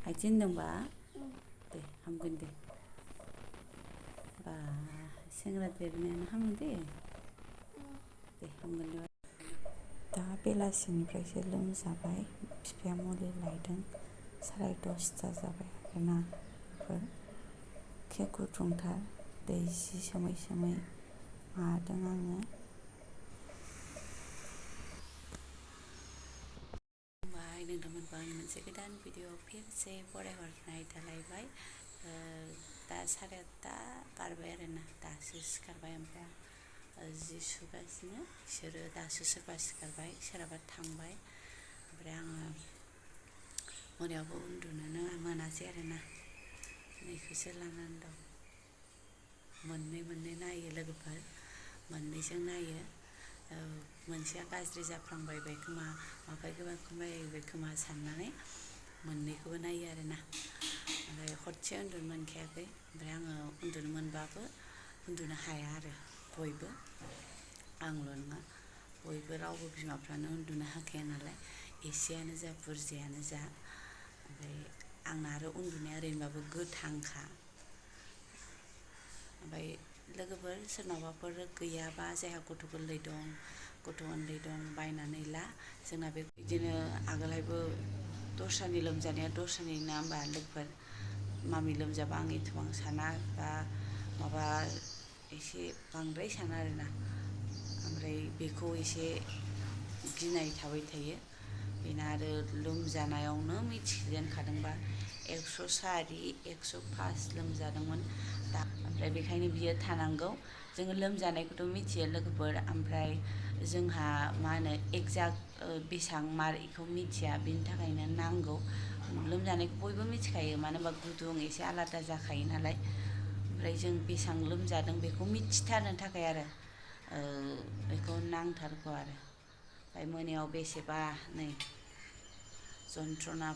हायजेनदोंबा दे हामगोन दे बा सेंग्रा देरनायानो हामो दे हामगोन दे दा बेलासिनिफ्रायसो लोमजाबाय बिफाया मुलि लायदों 10:30 जाबाय आरोना खे गुदुंथार दै जि सोमै सोमै मादों आङो नोंथांमोनखौ आंनि मोनसे गोदान भिडिअ फिनसे फरायहरनाय थालायबाय दा 8:30 बारबाय आरोना दासो सिखारबाय ओमफ्राय जि सुगासिनो बिसोरो दासो सोरबा सिखारबाय सोरहाबा थांबाय ओमफ्राय आङो मोनायावबो उन्दुनोनो मोनासै आरोना नैखौसो लानानै दं मोननै नायो लोगोफोर मोननैजों नायो मोनसेया गाज्रि जाफ्लांबाय खोमा माबाबाय खोमा साननानै मोननैखौबो नायो आरोना ओमफ्राय हरसे उन्दुनो मोनखायाखै ओमफ्राय आङो उन्दुनो मोनबाबो उन्दुनो हाया आरो बयबो आंल' नङा बयबो रावबो बिमाफ्रानो उन्दुनो हाखाया नालाय एसेयानो जा बुरजायानो जा ओमफ्राय आंना आरो उन्दुनाया ओरैनोबाबो गोथांखा ओमफ्राय लोगोफोर सोरनावबाफोर गैयाबा जायहा गथ' गोरलै दं गथ' उन्दै दं बायनानै ला जोंना बे बिदिनो आगोलहायबो दस्रानि लोमजानाया दस्रानि ना होमबा लोगोफोर मामि लोमजाबा आं एथबां साना बा माबा एसे बांद्राय साना आरोना ओमफ्राय बेखौ एसे गिनाय थाबाय थायो बेना आरो लोमजानायावनो मिथिजेनखादोंबा 104 105 लोमजादोंमोन दा ओमफ्राय बेखायनो बियो थानांगौ जोङो लोमजानायखौथ' मिथियो लोगोफोर ओमफ्राय जोंहा मा होनो एक्जाक्ट बेसेबां मार बेखौ मिथिया बिनि थाखायनो नांगौ लोमजानायखौ बयबो मिथिखायो मानो होनबा गुदुं एसे आलादा जाखायो नालाय ओमफ्राय जों बेसेबां लोमजादों बेखौ मिथिथारनो थाखाय आरो बेखौ नांथारगौ आरो ओमफ्राय मोनायाव बेसेबा नै जन्थ्रना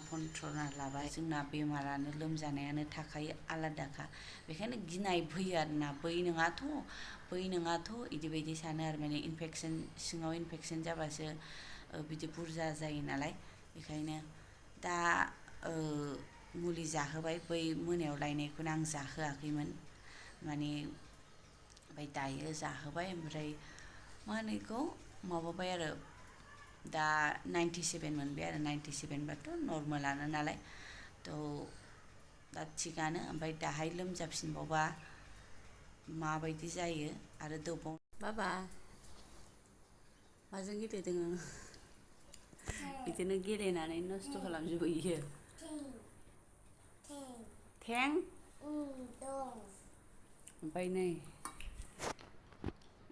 लाबाय जोंना बेमारानो लोमजानायानो थाखायो आलादाखा बेखायनो गिनाय फैयो आरोना बै नङाथ' इदि बायदि सानो आरो माने इनफेकसन सिङाव इनफेकसन जाबासो बिदि बुरजा जायो नालाय बेखायनो दा मुलि जाहोबाय बै मोनायाव लायनायखौनो आं जाहोआखैमोन माने ओमफ्राय दायो जाहोबाय ओमफ्राय मा होनो बेखौ माबाबाय आरो दा 97 मोनबाय आरो 97 बाथ' नर्मेलानो नालाय थ' दा थिगानो ओमफ्राय दाहाय लोमजाफिनबावबा माबायदि जायो आरो दौबाव बाबा माजों गेलेदों बिदिनो गेलेनानै नस्थ' खालामजोबो इयो थें ओमफ्राय नै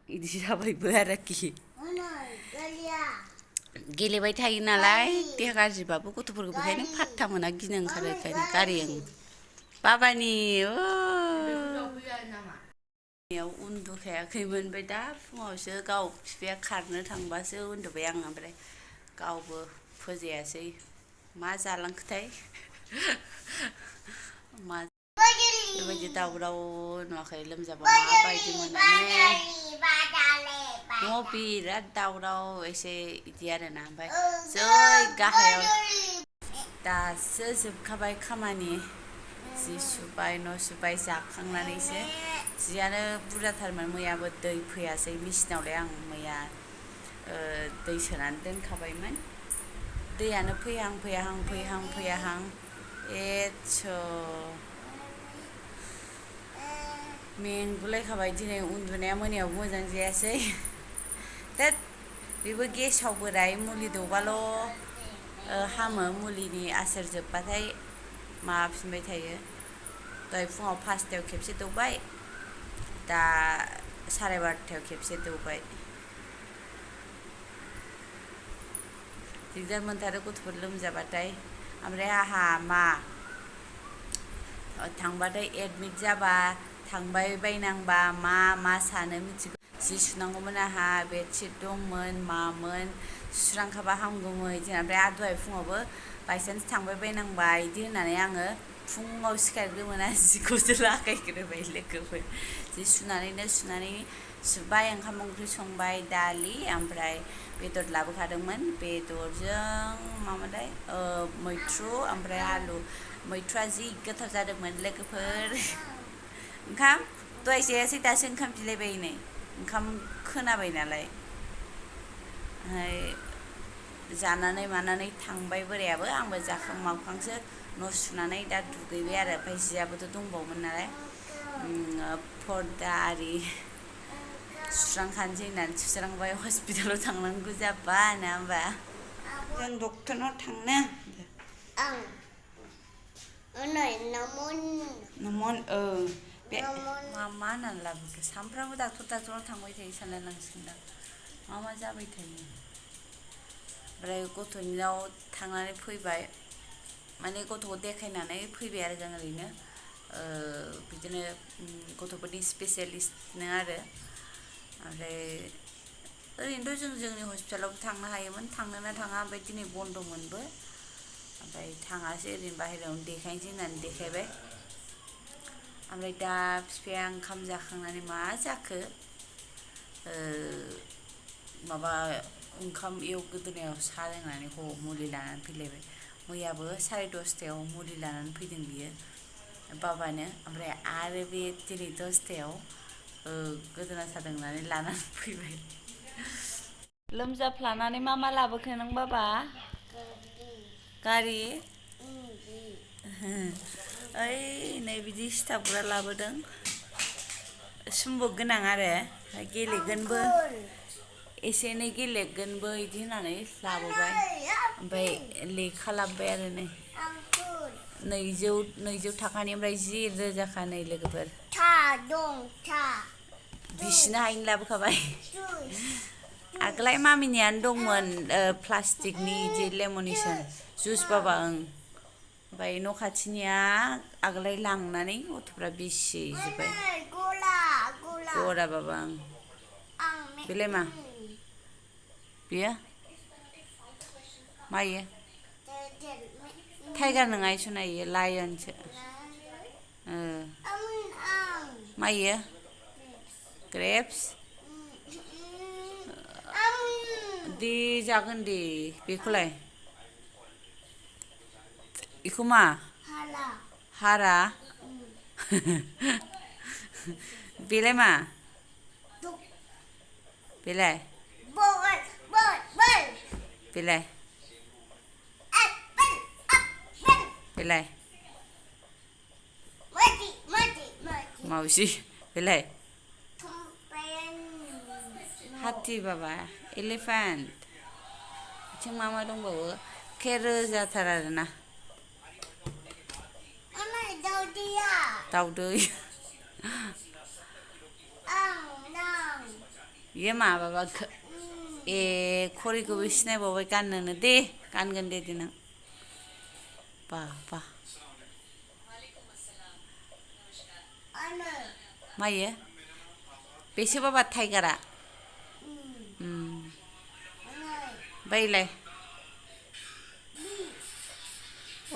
इदि जाबायबो आरोखि गेलेबाय थायो नालाय देहा गाज्रिबाबो गथ'फोरखौ बेखायनो फात्ता मोना गिनो ओंखारो बेखायनो गारि बाबानि याव उन्दुखायाखैमोन ओमफ्राय दा फुङावसो गाव बिफाया खारनो थांबासो उन्दुबाय आं ओमफ्राय गावबो फोजायासै मा जालांखोथाय मा बेबायदि दावराव नुवाखै लोमजाबा माबायदि मोनो न'आव बिराद दावराव एसे इदि आरोना ओमफ्राय जै गाहायाव दासो जोबखाबाय खामानि जि सुबाय न' सुबाय जाखांनानैसो जियानो बुरजाथारमोन मैयाबो दै फैयासै मेचिनावलाय आं मैया दै सोनानै दोनखाबायमोन दैयानो फैहां मेंगुलायखाबाय दिनै उन्दुनाया मोनायाव मोजां जायासै दैत बेबो गेसाव बोराय मुलि दौबाल' हामो मुलिनि आसोर जोबबाथाय माबाफिनबाय थायो दहाय फुङाव 5टायाव खेबसे दौबाय दा 12:30 खेबसे दौबाय दिगदार मोनथारो गथ'फोर लोमजाबाथाय ओमफ्राय आंहा मा थांबाथाय एडमिट जाबा थांबाय बायनांबा मा सानो मिथिगौ जि सुनांगौमोन आंहा बेडशिट दंमोन मामोन सुस्रांखाबा हामगौमोन बिदि ओमफ्राय दहाय फुङावबो बायसान्स थांबाय बायनांबा बिदि होननानै आङो फुङाव सिखारग्रोमोना जिखौसो लागायग्रोबाय लोगोफोर जि सुनानै सुबाय ओंखाम ओंख्रि संबाय दालि ओमफ्राय बेदर लाबोखादोंमोन बेदरजों मामोनलाय मैथ्रु ओमफ्राय आलु मैथ्रुआ जि गोथाव जादोंमोन लोगोफोर ओंखाम दहाय जायासै दासो ओंखाम बिलायबाय नै ओंखाम खोनाबाय नालाय ओमफ्राय जानानै मानानै थांबाय बोरायाबो आंबो जाखां माखांसो न' सुनानै दा दुगैबाय आरो ओमफ्राय जियाबोथ' दंबावोमोन नालाय पर्दा आरि सुस्रांखानोसै होननानै सुस्रांबाय हस्पिटालाव थांनांगौ जाबाय नङा होमबा जों डक्टरनाव थांनो नमन बे मा होननानै लाबोखो सामफ्रामबो डाक्टरनाव थांबाय थायो सानलायलांसिगोनदां मा जाबाय थायो ओमफ्राय गथ'नियाव थांनानै फैबाय माने गथ'खौ देखायनानै फैबाय आरो जों ओरैनो बिदिनो गथ'फोरनि स्पेसियेलिस्टनो आरो ओमफ्राय ओरैनोथ' जों जोंनि हस्पिटालावबो थांनो हायोमोन थांनोना थाङा ओमफ्राय दिनै बन्द'मोनबो ओमफ्राय थाङासै ओरैनो बाहेरायावनो देखायनोसै होननानै देखायबाय ओमफ्राय दा बिफाया ओंखाम जाखांनानै मा जाखो माबा ओंखाम गोदोनायाव सा लोंनानै मुलि लानानै फैलायबाय मैयाबो 10:30 मुलि लानानै फैदों बियो बाबानो ओमफ्राय आरो बे दिनै 10:00 गोदोना सादों होननानै लानानै फैबाय लोमजाफ्लानानै मा लाबोखो नों बाबा गारि ओइ नै बिदि सिथाबग्रा लाबोदों सुम्बुक गोनां आरो गेलेगोनबो एसे एनै गेलेगोनबो बिदि होननानै लाबोबाय ओमफ्राय लेखा लाबोबाय आरो नै 200 थाखानि ओमफ्राय जि रोजाखा नै लोगोफोर बिसिनो हायिनि लाबोखाबाय आगोलाय मामिनियानो दंमोन प्लास्टिकनि जे लेमनेसन जुस बाबा ओमफ्राय न' खाथिनिया आगोलाय लांनानै गथ'फ्रा बिसिजोब्बाय गरा बाबा बेलाय मा बेयो मा इयो टाइगार नङा इसना इयो लायनसो मा इयो ग्रेप्स दे जागोन दे बेखौलाय बेखौ मा हारा बेलाय मा बेलाय बेलाय बेलाय मावजि बेलाय हाथी बाबा एलिफेन्ट बिथिं मा दंबावो रोजाथार आरोना दाउदै इयो मा बाबा घरिखौबो सिनायबावबाय गाननोनो दे गानगोन दे देनां बा मा इयो बेसो बाबा टाइगारा बैलाय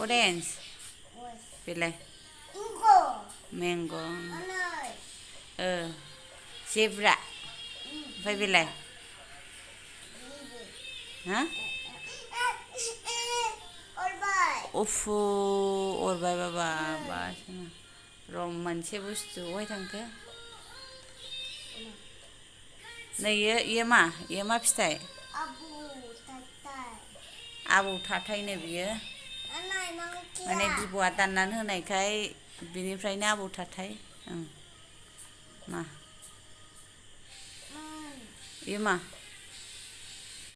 अरेन्ज बेलाय मेंग' जेब्रा ओमफ्राय बेलाय हा उफु अरबाय बाबा र' मोनसे बुस्थु अहाय थांखो नै इयो मा फिथाइ आबौ थाथायनो बियो माने बिबौआ दाननानै होनायखाय बिनिफ्रायनो आबौ थाथाय मा इयो मा